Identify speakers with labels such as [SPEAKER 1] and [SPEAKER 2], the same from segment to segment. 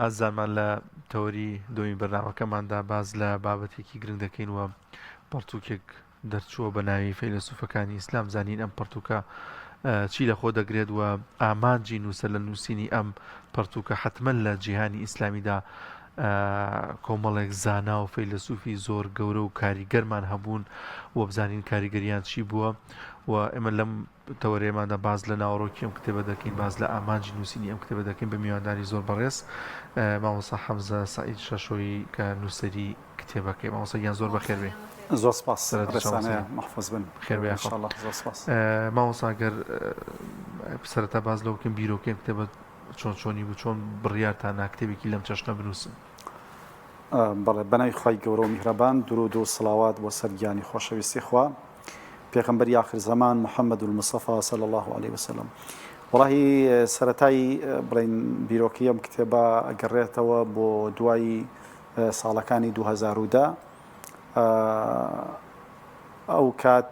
[SPEAKER 1] ئازیزانمان لە تەوەری دووەمی بەرنامەکەماندا باس لە بابەتێکی گرنگ دەکەین و پەڕتووکێک دەرچووە بە ناوی فەیلەسوفەکانی ئیسلام زانین ئەم پەڕتووکە چی لە خۆ دەگرێت و ئامانجی نووسەر لە نووسینی ئەم پەڕتووکە حتمما لە جیهانی ئیسلامیدا کۆمەڵێک زانا و فەیلەسوفی زۆر گەورە و کاریگەرمان هەبوون و بزانین کاریگەریان چی بووە و ئێمە لەم تەوەرەیەماندا باس لە ناوەڕۆکی ئەم کتێبە دەکەین، باس لە ئامانجی نووسینی ئەم کتێبە دەکەین بە میوانداری زۆر بەڕێز مامۆستا حەمزە سەعید شەشۆیی کە نووسەری کتێبەکەی. مامۆستا گیان زۆر بەخێر بێی.
[SPEAKER 2] زۆر سپاس
[SPEAKER 1] سەرەتا
[SPEAKER 2] ڕێزتان هەیە
[SPEAKER 1] مامۆستا
[SPEAKER 2] مەحفوز بن
[SPEAKER 1] خێر بێ
[SPEAKER 2] ان
[SPEAKER 1] یاخوا.
[SPEAKER 2] شاء اللە زۆر سپاس.
[SPEAKER 1] مامۆستا گەر سەرەتا باس لەوە بکەین بیرۆکەی ئەم کتێبە چۆن چۆنی بوو، چۆن بڕیارتان نا کتێبێکی لەم چەشنە بنووسن؟
[SPEAKER 2] بەڵێ بەناوی خوای گەورە و میهرەبان دروود و سڵاوات بۆ سەر گیانی خۆشەویستی خوا پێغەمبەری ئاخر زەمان محمد المصطفی صلی اللە علیه وسلم وەڵاهی سەرەتای بڵێن بیرۆکەی ئەم کتێبە ئەگەڕێتەوە بۆ دوای ساڵەکانی 2010 ئەو کات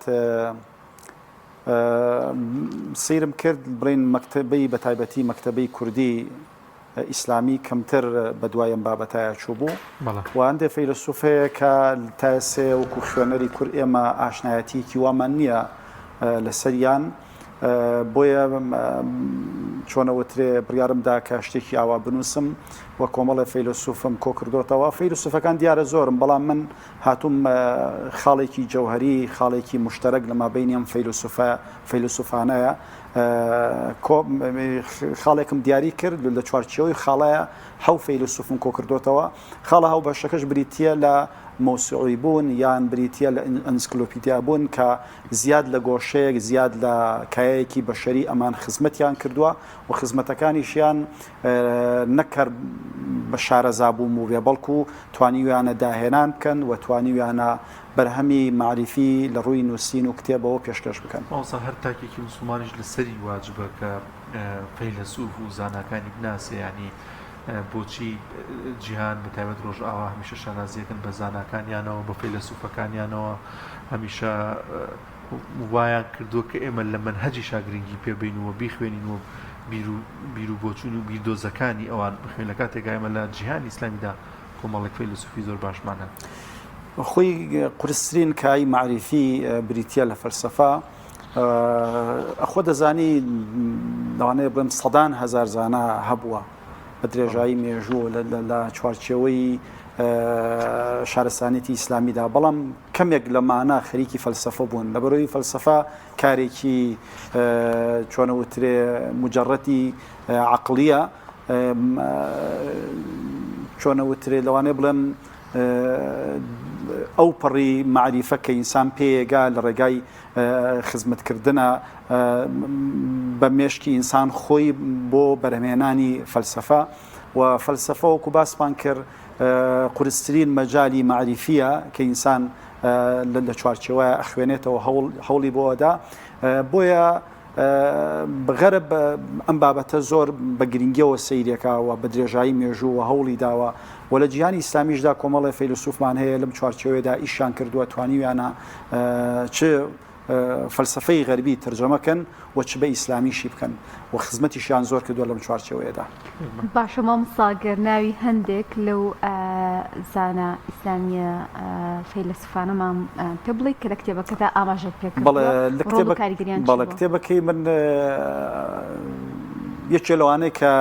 [SPEAKER 2] سیرم کرد بڵین مەکتەبەی بە تایبەتی مەکتەبەی کوردی ئیسلامی کەمتر بەدوای ئەم بابەتایە چووبوو و هەندێ فەیلەسوف هەیە کە تا ئێسێ وەکو خوێنەری کورد ئێمە ئاشنایەتیەکی وامان نییە لەسەریان بۆیە چۆنەوەترێ بڕیارم دا کە شتێکی ئاوا بنووسم و کۆمەڵێ فەیلەسوفم کۆ کردۆتەوە فەیلەسوفەکان دیارە زۆرم بەڵام من هاتووم خاڵێکی جەوهری خاڵێکی مشتەرەک لە مابینی ئەم فەیلەسوفە فەیلەسوفانەیە خاڵێکم دیاری کرد لە چوارچێوەی خاڵەیە حەو فەیلەسوفم کۆکردۆتەوە خاڵە هاوبەشەکەش بریتییە لە مەوسوعی بوون یان بریتییە لە ئەنسکلۆپیدیا بوون کە زیاد لە گۆشەیەک زیاد لە کایەیەکی بەشەری ئەمان خزمەتیان کردووە و خزمەتەکانیشیان نەک هەر بە شارەزا بوون بووبێ بەڵکو توانیویانە داهێنان بکەن و توانیویانە بەرهەمی مەعریفی لە ڕووی نووسین و کتێبەوە پێشکەش بکەن.
[SPEAKER 1] مامۆستا هەر تاکێکی موسڵمانیش لە سەری واجبە کە فەیلەسوف و زاناکانی بناسێ یانی بۆچی جیهان بە تایبەت ڕۆژئاوا هەمیشە شانازیەکەن بە زاناکانیانەوە بە فەیلەسوفەکانیانەوە هەمیشە وایان کردووە کە ئێمە لە مەنهەجیشا گرنگی پێ بین و بیخوێنین و بیر و بۆچوون و بیردۆزەکانی ئەوان بخوێن لە کاتێکا ئێمە لە جیهانی ئیسلامیدا کۆمەڵێک فەیلەسوفی زۆر باشمان هەن.
[SPEAKER 2] خۆی قورسترین کای مەعریفی بریتییە لە فەلسەفە. ئەخۆ دەزانی لەوانەیە بڵێم سەدان هەزار زانا هەبووە بە درێژایی مێژوو لە چوارچێوەی شارستانیەتی ئیسلامیدا بەڵام کەمێک لەمانە خەریکی فەلسەفە بوون لەبەرەوەی فەلسەفە کارێکی چۆنەوترێ مجرەتی عەقڵیە چۆنە وترێ لەوانەیە بڵێم ئەو پەڕی مەعریفە کە ئینسان پێیەگا لە ڕێگای خزمەتکردنە بە مێشکی ئینسان خۆی بۆ بەرهەمهێنانی فەلسەفە و فەلسەفە وەکو باسمان کرد قورسترین مەجالی مەعریفیە کە ئینسان لە چوارچێوە ئەخوێنێتەوە هەوڵی بۆ ئەدا بۆیە غەرب ئەم بابەتە زۆر بە گرنگیەوە سەیرێکا و بە درێژایی مێژوو و هەوڵی داوە و لە جیهانی ئیسلامیشدا کۆمەڵێ فەیلەسوفمان هەیە لەم چوارچێوەیەدا ئیشیان کردووە توانیویانە چ فەلسەفەی غەربی تەرجەمە کەن و چ بە ئیسلامیشی بکەن و خزمەتیشیان زۆر کردووە لەم چوارچێوەیەدا.
[SPEAKER 3] باشە مامۆستا گەر ناوی هەندێک لەو زانا ئیسلامیە فەیلەسوفانەمان پێ بڵێی کە لە کتێبەکەدا ئاماژەت پێ کردووە
[SPEAKER 2] بەڵێ لە
[SPEAKER 3] ڕۆڵ و
[SPEAKER 2] کتێبە
[SPEAKER 3] کاریگەریان چی
[SPEAKER 2] بەڵێ
[SPEAKER 3] بووە؟
[SPEAKER 2] کتێبەکەی من یەکێ لەوانەیە کە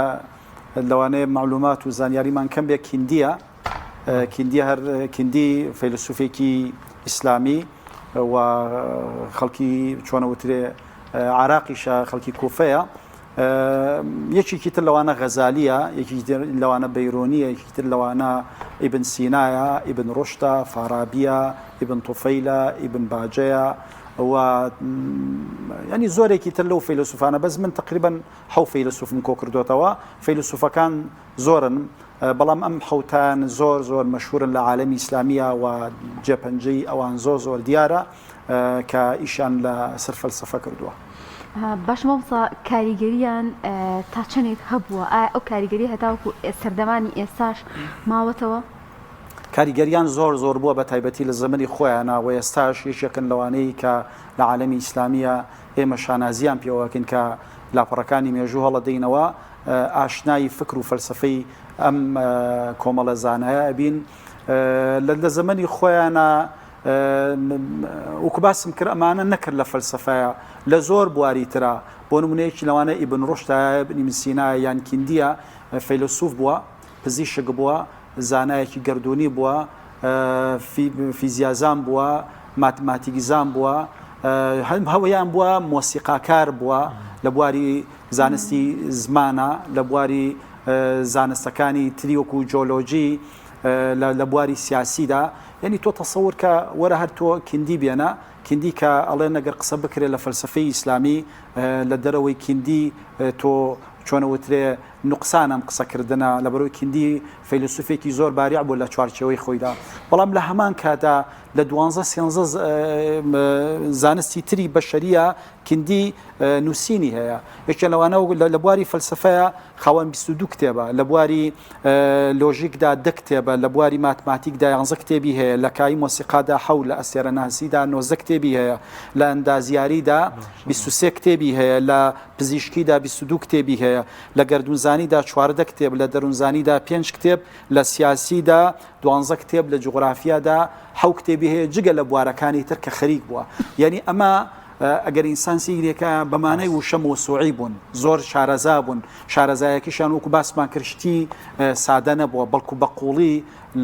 [SPEAKER 2] لەوانەیە مەعلومات و زانیاریمان کەم بێ کیندیە کیندی هەر کیندی فەیلەسوفێکی ئیسلامی و خەڵکی چۆنە وترێ عراقیشە خەڵکی کوفەیە یەکێکی تر لەوانە غەزالیە، یەکێکی تر لەوانە بەیرۆنیە، یەکێکی تر لەوانە ئیبن سینایە، ئیبن ڕوشدە، فارابیە، ئیبن توفەیلە، ئیبن باجەیە و یانی زۆرێکی تر لەو فەیلەسوفانە بەس من تقریبا حەو فەیلەسوفم کۆ کردوتەوە فەیلەسوفەکان زۆرن بەڵام ئەم حەوتان زۆر زۆر مەشهورن لە عالەمی ئیسلامیە و جێپەنجەی ئەوان زۆر زۆر دیارە. کە ئیشیان لە سەر فەلسەفە کردووە.
[SPEAKER 3] باشە مامۆستا کاریگەریان تا چەندێک هەبووە؟ ئایا ئەو کاریگەری هەتاوەکو سەردەمانی ئێستاش ماوەتەوە؟
[SPEAKER 2] کاریگەریان زۆر زۆر بووە بە تایبەتی لە زەمەنی خۆیانە و ئێستاش یەکێکن لەوانەی کە لە عالەمی ئیسلامیە ئێمە شانازیان پێوەکەین کە لاپەڕەکانی مێژوو هەڵەدەینەوە ئاشنای فکر و فەلسەفەی ئەم کۆمەڵە زانایە ئەبین لە زەمەنی خۆیانە وەکو باسم کرد ئەمانە نەکرد لە فەلسەفەیە لە زۆر بواری ترا بۆ نمونەیەکی لەوانە ئیبن ڕوشدە ئیبن سینا یان کیندیە فەیلەسوف بووە پزیشک بووە زانایەکی گەردوونی بووە فیزیازان بووە ماتماتیکزان بووە هەویان بووە مۆسیقاکار بووە لە بواری زانستی زمانە لە بواری زانستەکانی تری وەکو جۆلۆجی لە بواری سیاسیدا یعنی تۆ تەسەور کە وەرە هەر تۆ کیندی بێنە کیندی کە ئەڵێن ئەگەر قسە بکرێت لە فەلسفەی ئیسلامی لە دەرەوەی کیندی تۆ چۆنە وترێ نوقسان ئەم قسەکردنە لەبەرەوەی کیندی فەیلسوفێکی زۆر باریع بوو لە چوارچێوەی خۆیدا بەڵام لە هەمان کادا لە دوانزە سێنزە زانستی تری بەشەریە کیندی نووسینی هەیە یەکێ لەوانە لە بواری فەلسفەیە خاوەن 22 کتێبە لە بواری لۆژیکدا دە کتێبە لە بواری ماتماتیکدا یانزە کتێبی هەیە لە کای مۆسیقادا حەو لە ئەستێرەناسیدا 19 کتێبی هەیە لە ئەندازیاریدا 23 کتێبی هەیە لە پزیشکیدا 22 کتێبی هەیە لە گەردوونزانیدا 14 کتێب لە دەروونزانیدا پێنج کتێب لە سیاسیدا دوانزە کتێب لە جوگرافیادا حەو کتێبی هەیە جگە لە بوارەکانی تر کە خەریک بووە یعنی ئەمە ئەگەر ئینسان سیرێکە بە مانای وشە مۆسوعی بوون زۆر شارەزا بوون شارەزایەکیشان وەکو باسمان کرد شتی سادە نەبووە بەڵکو بە قوڵی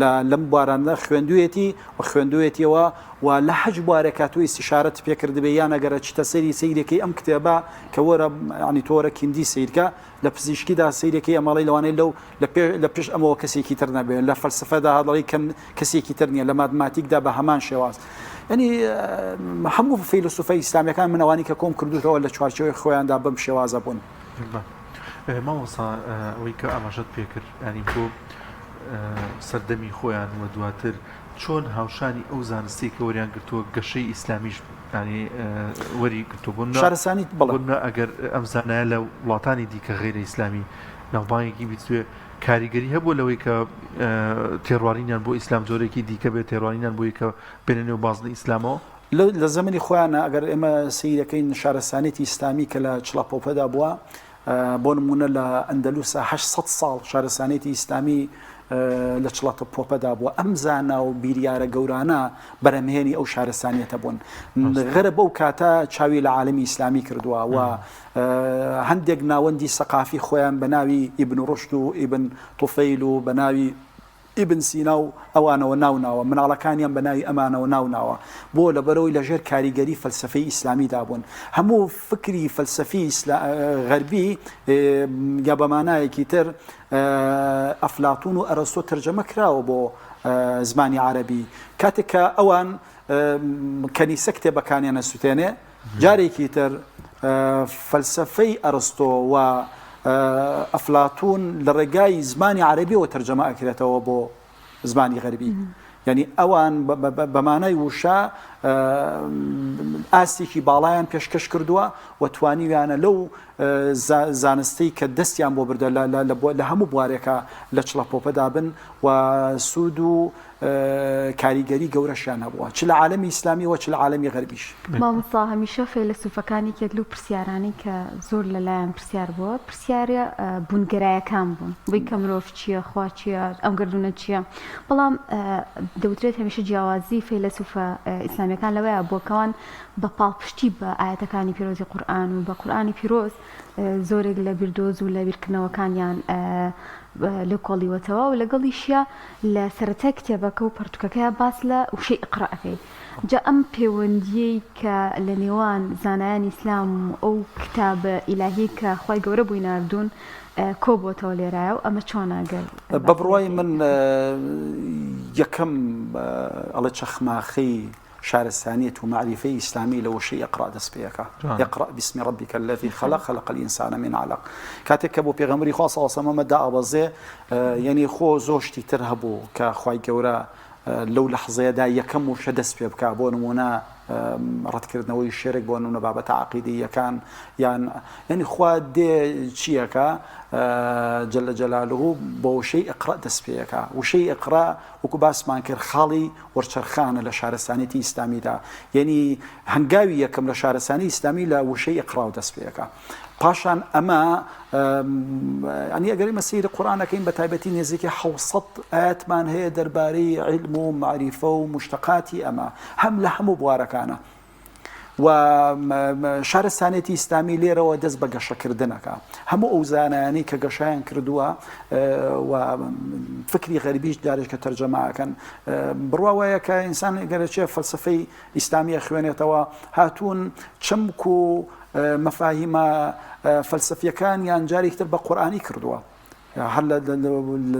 [SPEAKER 2] لە لەم بوارانە خوێندویەتی و خوێندویەتیەوە و لە حەج بوارێکا تۆ ئیستیشارەت پێکردبێ یان ئەگەر ئەچیتە سەیری سەیرێکی ئەم کتێبە کە وەرە ینی تۆرە کیندی سیرکە لە پزیشکیدا سەیرەکەی ئەمەڵی لەوانەیە لەو لە پێ لە پشت ئەمەوە کەسێکی تر نەبێ لە فەلسفەدا هەڵی کەم کەسێکی تر نییە لە ماتماتیکدا بە هەمان شێواز ینی هەموو فەیلسوفە ئیسلامیەکان منەوانی کە کۆم کردوتەوە لە چوارچێوەی خۆیاندا بەم شێوازە بوون.
[SPEAKER 1] مامۆستا ئەوەی کە ئاماژەت پێکرد ینی بۆ سەردەمی خۆیان و دواتر چۆن هاوشانی ئەو زانستی کە وەریان گرتووە گەشەی ئیسلامیش ینی وەری گرتووە بۆ
[SPEAKER 2] شارستانی بەڵێ
[SPEAKER 1] ئەگەر ئەم زانایە لە وڵاتانی دیکە غەیرە ئیسلامی ناوبانگێکی بیستوێ کاریگەری هەبووە لەوەی کە تێڕوانینیان بۆ ئیسلام جۆرێکی دیکە بێت تێڕوانینیان بۆی کە بێنە نێو بازنەی ئیسلامەوە؟
[SPEAKER 2] لە زەمەنی خۆیانە ئەگەر ئێمە سەیرەکەین شارستانێتی ئیسلامی کە لە چڵەپۆپەدا بووە بۆ نمونە لە ئەندەلوسا 800 ساڵ شارستانێتی ئیسلامی لە چڵەتە پۆپەدا بووە ئەم زانا و بیریارە گەورانە بەرهەمهێنی ئەو شارستانیەتە بوون غەرە بەو کاتە چاوی لە عالمی ئیسلامی کردووە و هەندێک ناوەندی سەقافی خۆیان بە ناوی ئیبن ڕوشد و ئیبن توفەیل و بە ناوی ئیبن سینا و ئەوانەوە ناو ناوە، مناڵەکانیان بە ناوی ئەمانەوە ناو ناوە، بۆ؟ لەبەرئەوەی لە ژێر کاریگەری فەلسەفەی ئیسلامیدا بوون. هەموو فکری فەلسەفی غەربی یا بە مانایەکی تر ئەفلاتون و ئەرەستۆ تەرجەمە کراوە بۆ زمانی عەرەبی. کاتێک کە ئەوان کەنیسە کتێبەکانیان ئەسوتێنێ، جارێکی تر فەلسەفەی ئەرستۆ و ئەفلاتون لە ڕێگای زمانی عەرەبیەوە تەرجەمە ئەکرێتەوە بۆ زمانی غەربی یعنی ئەوان بە مانای وشە ئاستێکی باڵایان پێشکەش کردووە و توانیویانە لەو زانستی کە دەستیان بۆ بردە لە هەموو بوارێکە لە چڵەپۆپەدا بن و سوود و کاریگەری گەورەشیان هەبووە چ لە عالەمی ئیسلامی وە چ لە عالەمی غەربیش.
[SPEAKER 3] مامۆستا هەمیشە فەیلەسوفەکان یەکێک لەو پرسیارانەی کە زۆر لەلایان پرسیار بووە پرسیارە بوونگەرایەکان بوون بۆی کە مرۆڤ چییە خوا چییە ئەم گەردوونە چییە بەڵام دەوترێت هەمیشە جیاوازی فەیلەسوفە ئیسلامیەکان لەوەیە بووە کەوان بە پاڵپشتی بە ئایەتەکانی پیرۆزی قورئان و بە قورئانی پیرۆز زۆرێک لە بیردۆز و لە بیرکردنەوەکانیان لێکۆڵیوەتەوە و لەگەڵیشیا لە سەرەتای کتێبەکە و پەرتوکەکەیا باس لە وشەی اقرا ئەکەی جا ئەم پەیوەندیەی کە لە نێوان زانایانی ئیسلام و ئەو کتابە ئیلاهیەی کە خوای گەورە بۆی ناردوون کۆبۆتەوە لێرایە و ئەمە چۆنە گەر
[SPEAKER 2] بە بڕوای من یەکەم ئەڵێ چەخماخەی شارستانیەت و مەعریفەی ئیسلامی لە وشەی اقرا دەست پێ ئەکا، اقرا باسم ربک الذی خلق خلق الانسان من علق، کاتێک کە بۆ پێغەمبەری خوا صلی اللە علیه و سلم دائەبەزێ یەنی خۆ زۆر شتی تر هەبوو کە خوای گەورە لەو لەحزەیەدا یەکەم وشە دەست پێ بکا بۆ نمونە ڕەتکردنەوەی شێرک بۆ نمونە بابەتە عەقیدەییەکان یان یعنی خوا دێ چیەکە جل جلاله بۆ وشەی اقرا دەست پێەکە وشەی اقرا وەکو باسمان کرد خاڵی وەرچەرخانە لە شارستانیەتی ئیسلامیدا، یەنی هەنگاوی یەکەم لە شارستانی ئیسلامی لە وشەی اقرا دەست پێ ئەکا. پاشان ئەمە ینی ئەگەر ئمە سەیری قورآانەکەین بە تایبەتی نێزیکی 600 ئاەتمان هەیە دەربارەی علم و معریفە و مشتقاتی ئەمە هەم لە هەموو بوارەکانە و شارستانێتی ئیسلامی لێرەوە دەست بە گەشەکردنەکە هەموو ئەو زانایانەی کە گەشایان کردووە و فکری غەربیش جارێک کە تەرجەماکەن بڕوا وایە کە ئینسان گەرەچێ فەلسفەی ئیسلامیە خوێنێتەوە هاتوون چەمک و مەفاهیمە فەلسەفیەکانیان جارێکی تر بە قورئانی کردووە هەر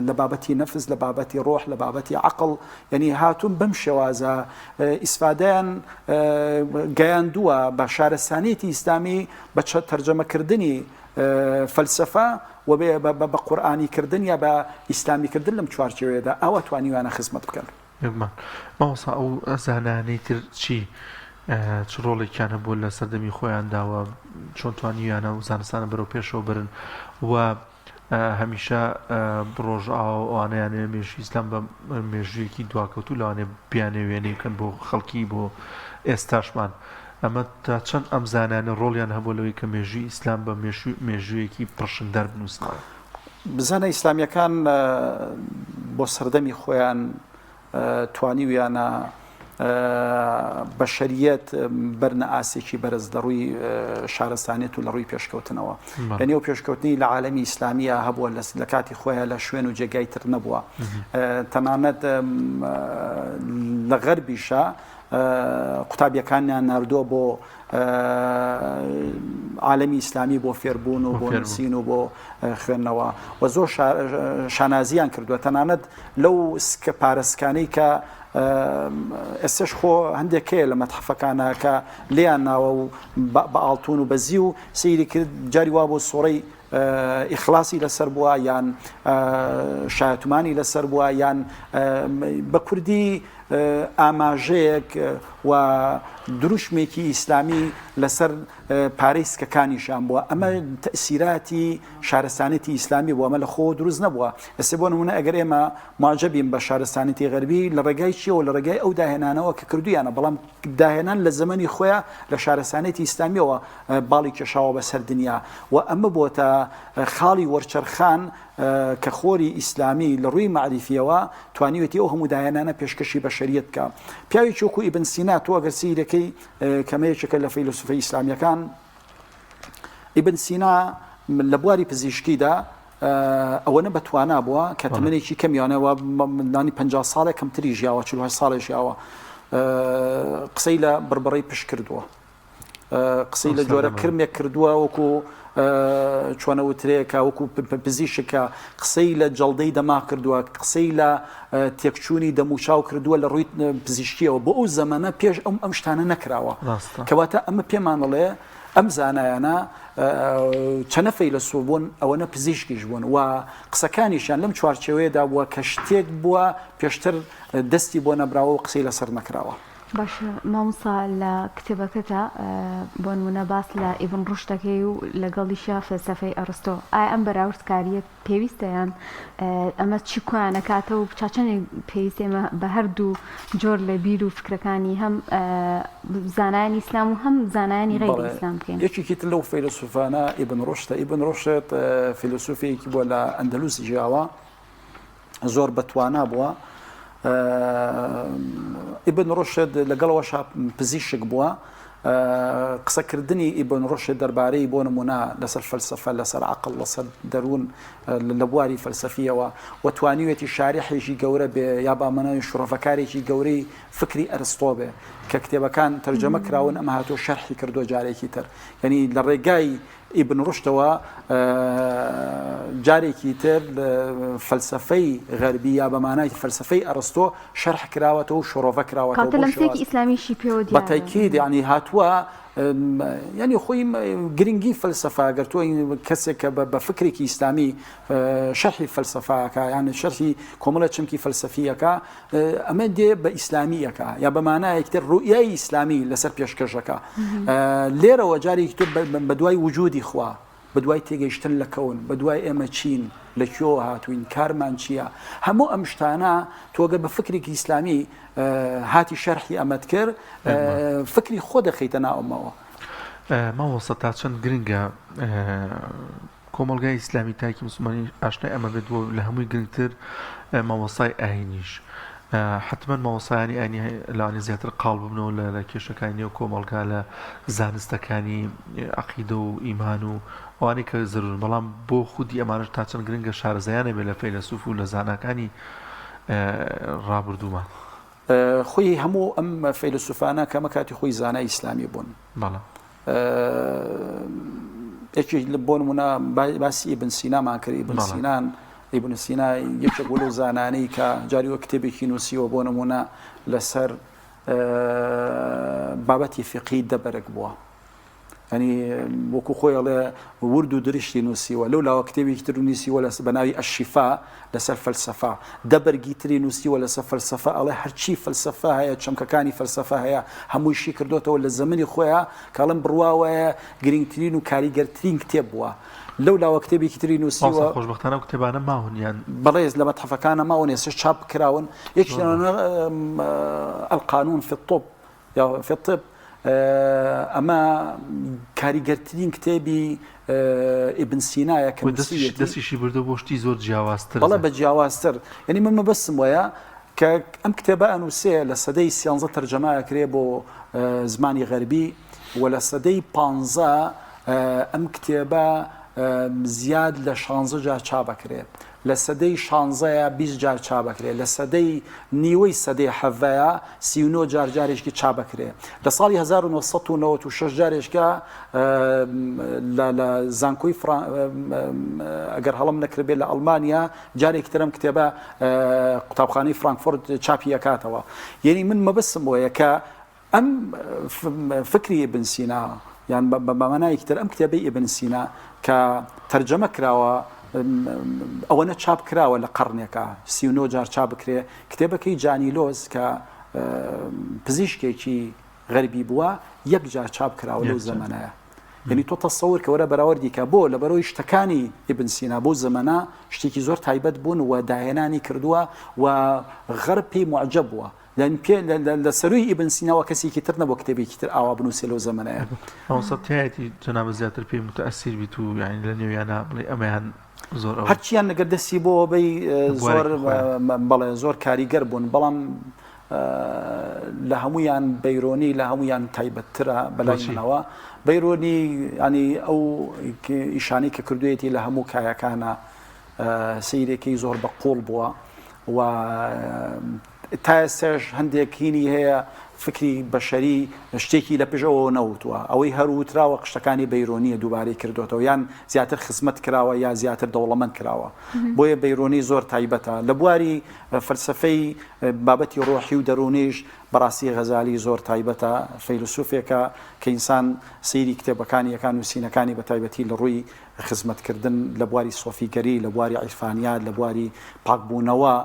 [SPEAKER 2] لە بابەتی نەفس لە بابەتی ڕۆح لە بابەتی عقل یعنی هاتوون بەم شێوازە ئیسفادەیان گەیاندووە بە شارستانیەتی ئیسلامی بە تەرجەمەکردنی فەلسفە و بە قورئانی کردن یا بە ئیسلامی کردن لەم چوارچێوەیەدا ئەوە توانیویانە خزمەت بکەن.
[SPEAKER 1] بێگومان. مامۆستا ئەو زانایانەی تر چی چ ڕۆڵێکیان هەبووە لە سەردەمی خۆیاندا و چۆن توانیویانە ئەو زانستانە بەرەو پێشەوە بەرن و هەمیشە ڕۆژئاوا و ئەوانەیانەوێ مێژووی ئیسلام بە مێژوویەکی دواکەوتوو لەوانەیە بیانەوێ وێنەی بکەن بۆ خەڵکی بۆ ئێستاشمان ئەمە تا چەند ئەم زانایانە ڕۆڵیان هەبووە لەوەی کە مێژووی ئیسلام بە مێژوویەکی پڕشنگدار بنووسنەوە؟
[SPEAKER 2] زانا ئیسلامیەکان بۆ سەردەمی خۆیان توانیویانە بەشەریەت بەرنە ئاستێکی بەرز لە ڕووی شارستانیەت و لە ڕووی پێشکەوتنەوە یعنی ئەو پێشکەوتنی لە عالەمی ئیسلامیە هەبووە لە کاتی خۆیان لە شوێن و جێگای تر نەبووە تەنانەت لە غەربیشە قوتابیەکانیان ناردووە بۆ عالەمی ئیسلامی بۆ فێربوون و بۆ نووسین و بۆ خوێندنەوە و زۆر شانازیان کردووە تەنانەت لەو سکە پارەسکانەی کە ئێستش خۆ هەندێک هەیە لە مەتحفەکانە کە لێیان ناوە و بە ئاڵتون و بەزی و سەیری کرد جاری وا بۆ سوڕەی ئیخلاسی لەسەر بووە یان شایەتمانی لەسەر بووە یان بە کوردی ئاماژەیەک و دروشمێکی ئیسلامی لەسەر پارەی سکەکانیشان بووە ئەمە تەسیراتی شارستانێتی ئیسلامی بووە ئەمە لە خۆ دروست نەبووە ئێستا بۆ نمونە ئەگەر ئێمە معجبین بە شارستانێتی غەربی لە ڕێگای چیەوە لە ڕێگای ئەو داهێنانەوە کە کردویانە بەڵام داهێنان لە زەمەنی خۆیان لە شارستانێتی ئیسلامیەوە باڵی کێشاوە بەسەر دنیا و ئەمە بۆتە خاڵی وەرچەرخان کە خۆری ئیسلامی لە ڕووی مەعریفیەوە توانیوێتی ئەو هەموو داهێنانە پێشکەشی بەشەریەت بکا. پیاوێکی وەکو ئیبن سینا تۆ ئەگەر سەیرەکەی کەمە یەکێکە لە فەیلەسوفە ئیسلامیەکان ئیبن سینا لە بواری پزیشکیدا ئەوەنە بەتوانا بووە کە تەمەنێکی کەمیانەوە مندانی 50 ساڵێک کەمتری ژیاوە 48 ساڵێ ژیاوە قسەی لە بڕبڕەی پشت کردووە قسەی لە جۆرە کرمێک کردووە وەکو چۆنە وترێکە وەکو پزیشکە قسەی لە جەڵدەی دەماغ کردووە قسەی لە تێکچوونی دەموچاو کردووە لە ڕووی پزیشکیەوە بۆ ئەو زەمەنە پێش ئەم ئەم شتانە نەکراوە کەواتە ئەمە پێمانڵێ ئەم زانایانە چەنە فەیلەسوف بوون ئەوەنە پزیشکیش بوون و قسەکانیشیان لەم چوارچێوەیەدا بووە کە شتێک بووە پێشتر دەستی بۆ نەبراوە و قسەی لەسەر نەکراوە.
[SPEAKER 3] باشە مامۆستا لە کتێبەکەتا بۆ نمونە باس لە ئیبن ڕوشد دەکەی و لەگەڵیشا فەلسەفەی ئەڕستۆ ئایا ئەم بەراوردکاریە پێویستە یان ئەمە چی کۆیان ئەکاتەوە و تا چەندێک پێویستە ئێمە بە هەردوو جۆر لە بیر و فکرەکانی هەم زانایانی ئیسلام و هەم زانایانی غەیری ئیسلام بکەین؟
[SPEAKER 2] یەکێکی تر لەو فەیلەسوفانە ئیبن ڕوشدە ئیبن ڕوشد فیلۆسوفێکی بووە لە ئەندەلوس ژیاوە زۆر بەتوانا بووە ئیبن ڕوشد لەگەڵەوەشا پزیشک بووە قسەکردنی ئیبن ڕوشد دەربارەی بۆ نمونە لەسەر فەلسفە لەسەر عقل لەسەر دەروون لە بواری فەلسفیەوە و توانیوێتی شارحێکی گەورە بێ یا بامەنەوەی شڕۆڤەکارێکی گەورەی فکری ئەرستۆ بێ کە کتێبەکان تەرجەمە کراون ئەمە هاتۆ شەرحی کردووە جارێکی تر یعنی لە ڕێگای ئیبن ڕوشدەوە جارێکی تر فەلسەفەی غەربی یا بە مانای فەلسەفەی ئەرستۆ شەرح کراوەتەوە و شڕۆڤە کراوەتەوە
[SPEAKER 3] کاتە لەمسێکی ئیسلامیشی پێوە
[SPEAKER 2] دیارە. بە تەکید یعنی هاتووە یعنی خۆی گرنگی فەلسەفە گەر تۆ کەسێک کە بە فکرێکی ئیسلامی شەرحی فەلسەفەکە یعنی شەرحی کۆمەڵە چەمکی فەلسەفیەکە ئەمە دێ بە ئیسلامیەکە یا بە مانایەکی تر ڕوئیای ئیسلامی لەسەر پێشکەشەکە لێرەوە جارێکی تر بە دوای وجودی خوا بە دوای تێگەیشتن لە کەون بە دوای ئێمە چین لە کوێوە هاتوین کارمان چییە هەموو ئەم شتانە تۆگە بە فکرێکی ئیسلامی هاتی شەرحی ئەمەت کرد فکری خۆ دەخەیتە ناومەوە.
[SPEAKER 1] مامۆستا تا چەند گرنگە کۆمەڵگای ئیسلامی تاکی مسلمانی ئاشنای ئەمە بێت و لە هەمووی گرنگتر مامۆستای ئاینیش حتمما مامۆستایانی ئاینی لەوانەیە زیاتر قاڵ ببنەوە لە لە کێشەکانی نێو کۆمەڵگا لە زانستەکانی عقیدە و ئیمان و ئەوانەی کە زەرورن بەڵام بۆ خودی ئەمانەش تا چەند گرنگە شارەزایانە بێت لە فەیلەسوف و لە زاناکانی ڕابردوومان.
[SPEAKER 2] خۆی هەموو ئەم فەیلەسوفانە کەمە کاتی خۆی زانای ئیسلامی بوون.
[SPEAKER 1] بەڵێ.
[SPEAKER 2] یەکێک لە بۆ نمونە باسی ئیبن سینامان کرد ئیبن سینان ئیبن سینا یەکێک بوو لەو زانانەی کە جاری وە کتێبێکی نووسیوە بۆ نمونە لەسەر بابەتی فقی دەبەرگ بووە. ینی وەکو خۆی ئەڵێ ورد و درشتی نووسیوە لەو لاوە کتێبێکی تر نووسیوە لەس بەناوی ئەشیفا لەسەر فەلسەفە دەبەرگی تری نووسیوە لەسەر فەلسەفە ئەڵێ هەرچی فەلسەفە هەیە چەمکەکانی فەلسەفە هەیە هەمووی کردوتەوە لە زەمنی خۆیان کاڵم بڕواوەیە گرنگترین و کاریگەرترین کتێب بووە لەو لاوە کتێبێکی تری نووسیوە
[SPEAKER 1] خۆشببختانە و کتێبانە ماون یان
[SPEAKER 2] بەڵێز لە مەتحەفەکانە ماون ئێستا چاپ کراون یەکی القانون في الطب یا في الطب ئەمە کاریگەرترین کتێبی ئیبن سینایە کە
[SPEAKER 1] نووسیویەتی. دەستیشی بردووە بۆ شتی زۆر جیاوازتر.
[SPEAKER 2] بەڵێ بە جیاوازتر. یعنی من مەبەستم وایە کە ئەم کتێبە ئەنووسێ لە سەدەی سیانزە تەرجەمە ئەکرێ بۆ زمانی غەربی و لە سەدەی پانزە ئەم کتێبە زیاد لە شانزە جار چاپ ئەکرێ. لە سەدەی شانزەیا 20 جار چاپ ئەکرێ، لە سەدەی نیوەی سەدەی حەڤەیا 39 جار جارێکی چاپ ئەکرێ. لە ساڵی 1996 جارێکە لە لە زانکۆی فرا ئەگەر هەڵم نەکردبێ لە ئەڵمانیا جارێکی تر ئەم کتێبە قوتابخانەی فرانکفۆرت چاپی ئەکاتەوە. یعنی من مەبەستم وەیە کە ئەم فکری ئیبن سینا یان بە مانایەکی تر ئەم کتێبەی ئیبن سینا کە تەرجەمە کراوە ئەوەنە چاپ کراوە لە قەڕنێکا 39 جار چاپ بکرێ کتێبەکەی جانیلۆز کە پزیشکێکی غەربی بووە یەک جار چاپ کراوە لەو زەمەنەیە یعنی تۆ تەسەور کە وەرە بەراوردی کە بۆ لەبەرەوەی شتەکانی ئیبن سینا بۆ زەمەنە شتێکی زۆر تایبەت بوون و داهێنانی کردووە و غەرب پێی معجب بووە لەن پێ لە سەرووی ئیبن سیناوە کەسێکی تر نەبووە کتێبێکی تر ئاوا بنووسێ لەو زەمەنەیە.
[SPEAKER 1] مامۆستا تایەتی جەنابت زیاتر پێی متەئەسیر بیت و یانی لە نێویانا بڵێی ئەمەیان زۆر ئەوە.
[SPEAKER 2] هەرچیان ئەگەر دەستی بۆ بەی زۆر بەڵێ زۆر کاریگەر بوون بەڵام لە هەمویان بەیرۆنی لە هەمویان تایبەتترە بەلای منەوە بەیرۆنی ینی ئەو ئیشانی کە کردوێتی لە هەموو کایەکانە سەیرێکی زۆر بە قوڵ بووە و تا ئێستاش هەندێک هینی هەیە فکری بەشەری شتێکی لە پشت ئەوەوە نەوتووە ئەوەی هەر وتراوە قشتەکانی بەیرۆنیە دووبارەی کردوێتەوە یان زیاتر خزمەت کراوە یا زیاتر دەوڵەمەند کراوە بۆیە بەیرۆنی زۆر تایبەتە لە بواری فەلسفەی بابەتی ڕۆحی و دەروونیش بەڕاستی غەزالی زۆر تایبەتە فەیلسوفێکە کە ئینسان سەیری کتێبەکانی یەکان نووسینەکانی بە تایبەتی لە ڕووی خزمەتکردن لە بواری سۆفیگەری، لە بواری عیرفانیات، لە بواری پاکبوونەوە،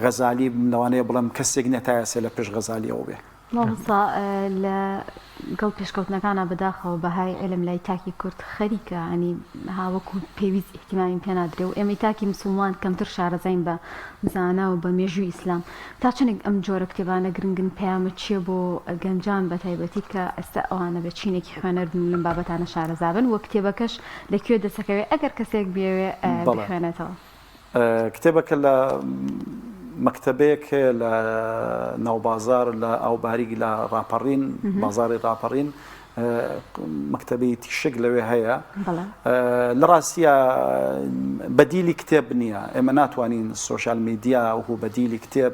[SPEAKER 2] غەزالی لەوانەیە بڵێم کەسێک نیە تا ئێستا لە پشت غەزالیەوە بێ.
[SPEAKER 3] مامۆستا لە گەڵ پێشکەوتنەکانا بەداخەوە بەهای عیلم لای تاکی کورد خەریکە یانی ها وەکو پێویست ئیهتیمامی پێ نادرێ و ئێمەی تاکی مسوڵمان کەمتر شارەزاین بە زانا و بە مێژووی ئیسلام تا چەندێک ئەم جۆرە کتێبانە گرنگن پەیامە چیە بۆ گەنجان بە تایبەتی کە ئێستا ئەوانە بێ چینێکی خوێنەر بن و لەم بابەتانە شارەزا بن و کتێبەکەش لە کوێ دەسەکەوێ ئەگەر کەسێک بیەوێ بخوێنێتەوە؟
[SPEAKER 2] کتێبەکە لە مەکتەبەیەک هەیە لە ناوبازار لە ئاوباریک لە ڕاپەڕین بازاری ڕاپەڕین مەکتەبەی تیشک لەوێ هەیە لە ڕاستە بەدیلی کتێب نییە ئێمە ناتوانین سوۆشال میدیا وەکو بەدیلی کتێب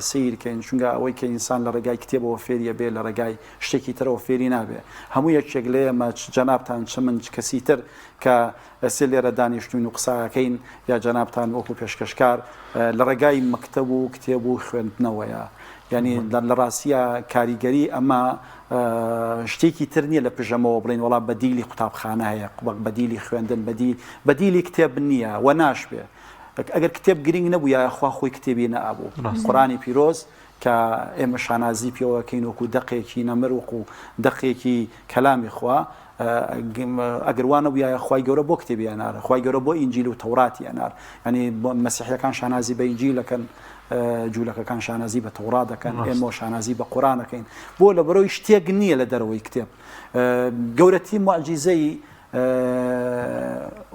[SPEAKER 2] سیرکەین چونگە ئەوەی کە ئینسان لە ڕێگای کتێبەوە فێریە بێ لە ڕێگای شتێکی ترەوە فێری نابێ هەموو یەکێک لێ ئێمە جەنابتان چ من کەسی تر کە ئێستێ لێرە دانیشتوین و قسە ئەکەین یا جەنابتان وەکو پێشکەشکار لە ڕێگای مەکتەب و کتێب و خوێندنەوەیە یعنی لە ڕاستیە کاریگەری ئەمە شتێکی تر نییە لە پژەمەوە بڵین وڵا بەدیلی قوتابخانە هەیە قوبق بەدیلی خوێندن بەدی بەدیلی کتێب نییە و ناشبێ. ئەگەر کتێب گرنگ نەبوویایە خوا خۆی کتێبی نەئەبوو. قورئانی پیرۆز کە ئێمە شانازی پێوەکەین وەکو دەقێکی نەمر وەکو دەقێکی کەلامی خوا ئەگەر وا نەبوویایە خوای گەورە بۆ کتێبی ئەنار خوای گەورە بۆ ئینجیل و تەوراتی ئەنار یعنی مەسیحیەکان شانازی بە ئینجیل دەکەن جوولەکەکان شانازی بە تەورات دەکەن ئێمە شانازی بە قورئان دەکەین بۆ لە بەرەوەی شتێک نییە لە دەرەوەی کتێب گەورەتی معجیزەی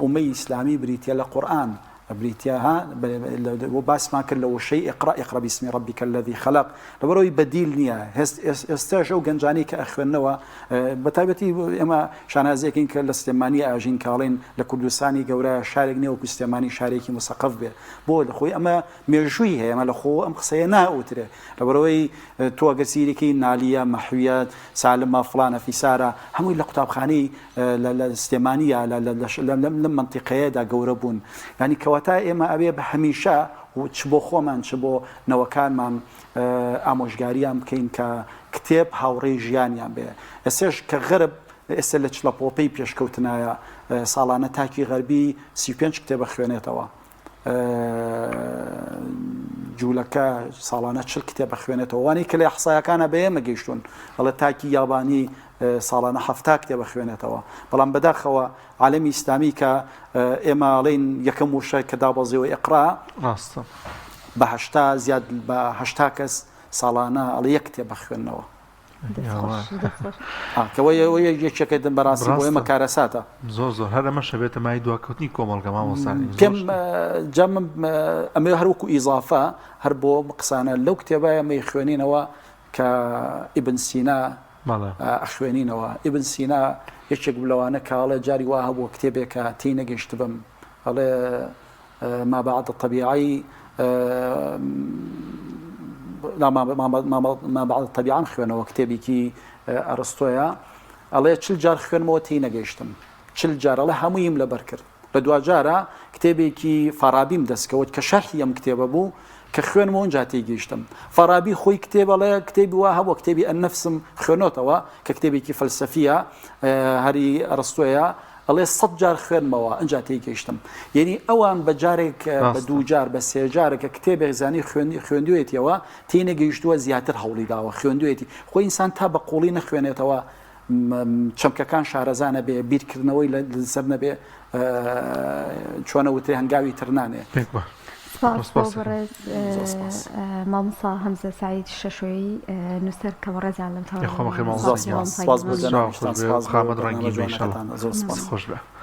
[SPEAKER 2] ئومەی ئیسلامی بریتە لە قورئان بریتە ها بۆ باسمان کرد لە وشەی اقرا اقرا باسم ربک الذی خلق لەبەرەوەی بەدیل نییە ئێستاش ئەو گەنجانی کە ئەخوێندنەوە بە تایبەتی ئێمە شانازیەکەین کە لە سلێمانی ئاژین کاڵین لە کوردستانی گەورە شارێک نییە وەکو سلێمانی شارێکی مسەقەف بێ بۆ لە خۆی ئەمە مێژووی هەیە ئەمە لە خۆ ئەم قسەیە ناوترێ لەبەرەوەی تۆ ئەگەر سیرێکی نالیە مەحویە سالمە فڵانە فیسارە هەمووی لە قوتابخانەی لە سلێمانیە لەم مەنتیقەیەدا گەورە بوون یانی کەواتە ئێمە ئەوێ بە هەمیشە چ بۆ خۆمان چ بۆ نەوەکانمان ئامۆژگاریان بکەین کە کتێب هاوڕێی ژیانیان بێ ئێستێش کە غەرب ئێستا لە چلەپۆپەی پێشکەوتنایە ساڵانە تاکی غەربی 35 کتێبە خوێنێتەوە جوولەکە ساڵانە چل کتێب ئەخوێنێتەوە وانەی کە لە ئەحسایەکانە بە ئێمە گەیشتون ئەڵێ تاکی یابانی ساڵانە هەفتا کتێب ئەخوێنێتەوە بەڵام بەداخەوە عالەمی ئیسلامی کە ئێمە ئەڵێین یەکەم وشە کە دابەزیەوە ئیقرا
[SPEAKER 1] ڕاستە
[SPEAKER 2] بە هەشتا زیاد بە هەشتا کەس ساڵانە ئەڵێ یەک کتێب ئەخوێننەوە یەکێکە دن بەڕاستی بۆ ئێمە کارەساتە
[SPEAKER 1] زۆر زۆر هەر ئەمەش هەبێتە مای دواکەوتنی کۆمەڵگە مامۆستا
[SPEAKER 2] پێم جا من ئەمە هەر وەکو ئیزافە هەر بۆ قسانە لەو کتێبە ئەمەی خوێنینەوە کە ئیبن سینا ئەخوێنینەوە ئیبن سینا یەکێک بوو لەوانە کاڵێ جاری وا هەبووە کتێبێکە تێی نەگەیشتبم ئەڵێ ما بعد الطبیعی ما بعد الطبیعەم خوێنەوە کتێبێکی ئەرستۆیە ئەڵێ چل جار خوێنمەوە تێی نەگەیشتم چل جار ئەڵێ هەموویم لەبەر کرد لە دواجارە کتێبێکی فارابیم دەستکەوت کە شەرحی ئەم کتێبە بوو کە خوێنمەوە اونجا تێگەیشتم فارابی خۆی کتێب ئەڵێ کتێبی وا هەبووە کتێبی النفسم خوێنۆتەوە کە کتێبێکی فەلسەفیە هەری ئەرستۆیە ئەڵێ سەد جار خوێنمەوە ئەجا تێگەیشتم یعنی ئەوان بە جارێک بە دوو جار بە سێ جارێک کە کتێبێک زانی خوێندوێتیەوە تێنەگەیشتووە زیاتر هەوڵی داوە خوێندوێتی خۆی ئینسان تا بە قوڵی نەخوێنێتەوە چەمکەکان شارەزا نەبێ بیرکردنەوەی لەسەر نەبێ چۆنە وترێ هەنگاوی تر نانێ.
[SPEAKER 3] سپاس بۆ بەڕێز مامۆستا هەمزە سەعید شەشۆیی نووسەر کە بەڕێزیان لەم تەوەرە
[SPEAKER 1] خۆ بەخێر مامۆستا
[SPEAKER 2] زۆر سپاس سپاس بۆ جەنابتان سپاس بۆ
[SPEAKER 1] قامەت
[SPEAKER 2] بەرنامە
[SPEAKER 1] ڕەنگین بێ
[SPEAKER 2] جوانەکەتان زۆر سپاس
[SPEAKER 1] خۆش بێ.